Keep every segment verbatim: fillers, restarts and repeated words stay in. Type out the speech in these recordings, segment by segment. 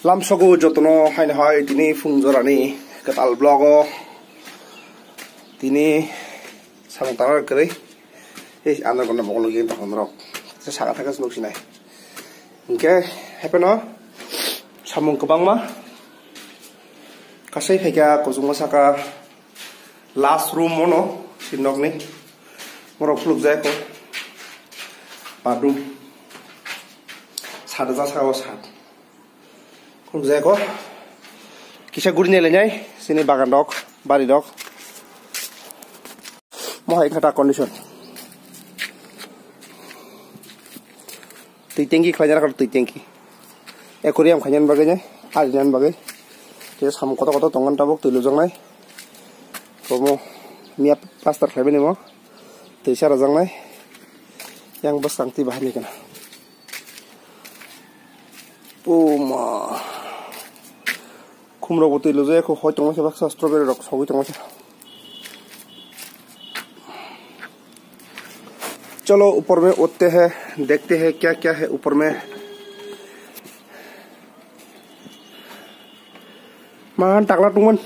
Lamsogo jotono haino hai tini phung jorani kwtal vlog o tini samung tangna kwrwi. Ei andar kono bokol logi tong norok. Se saka thaka se nuksinai. Hingke haipeno samung kwbangma. Kasai phaikha kuchukma saka last room ono sinokni. Morok khuluk jai ko. Bathroom. Sat ja saka o sat. Khuluk jai ko. Kisa guri nai lai nai sini bagan rok, bari rok. Mohai khata condition. Twi tanki khlaina rakha twi tanki. Aquarium khaina bagwi nai, ajina bagwi. Tei samung kotor kotor tongo tabuk twi lujaknai. Komo miya plaster khlaimani mo. Twi sa rajaknai. Yang bwskang twi bahai ni kana. Puma. Khumrok bo twi lujak kho, hoi tongma khe baksa strawberry rok sogwi tongma khe. चलो ऊपर में उठते हैं, देखते हैं क्या क्या है ऊपर में। Mahan takla tungman.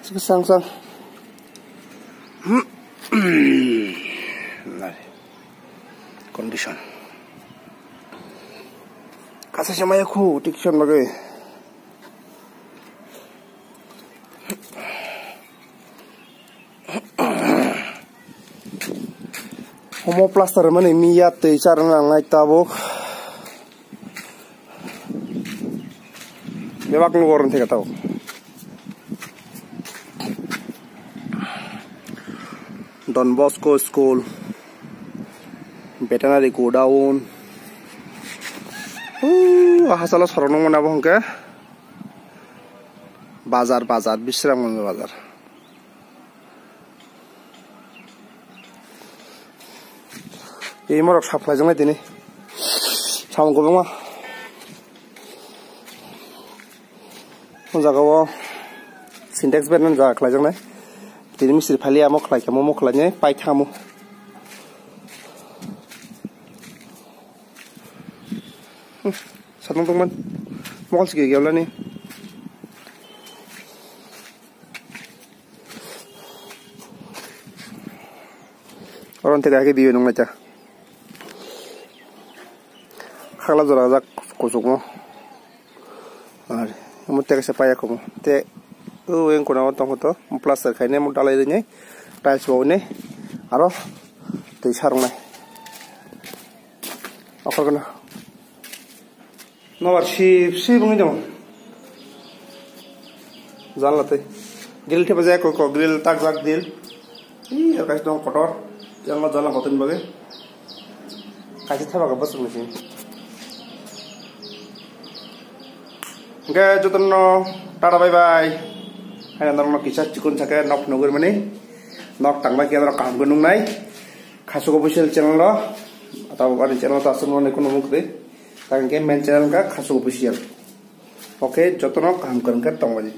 Sang sang. Condition. Kasa sama ya khu, tik san bagai. Homo plaster mani miya tei charwng nangnai tabuk. Bebak nugo oro theka tabuk. Don Bosco School, Veterinary Godown. Uh, hasalo sorok nungmani abo hwnkhe bazar, bazar, Bisramganj bazar. Tei morok sap khlaijaknai tini. Samung kwbangma. O jaga o Sintex bermani jaga khlaijaknai. Tini mistri phali amo khlai khe mo khlainai pai thamo. Hmm, satong tongman. Mokol sigi gelani. Oron tega ke biyo nung nacha. Khakla jora jak kuchukmo. Ar omo tega se paya kumo. Te o weng kona o tongkho to, plaster khainai mo dalai rinai. Tiles bo ne. Aro tei sarong nai. Okhor gana. Nobar sip sip wngwi tongo. Janla tei. Grill thepajak kok kok grill takjak grill. Ih, kaisa dong kotor. Yang ma janla kotor ni bagwi. Kaisa thepajak bwswk ni sini. Hingke jotono tata bye bye. Hai norokno kisa chikon sake nok nugwi mani. Nok tangbai khe norok kaham khe nungnai. Khasuk official channel o. Tabuk ani channel o ta aswk nuknai kunu mung kwrwi. Tang khe main channel ka Khasuk Official. Okay, jotono kaham kwrwng khe tongmani.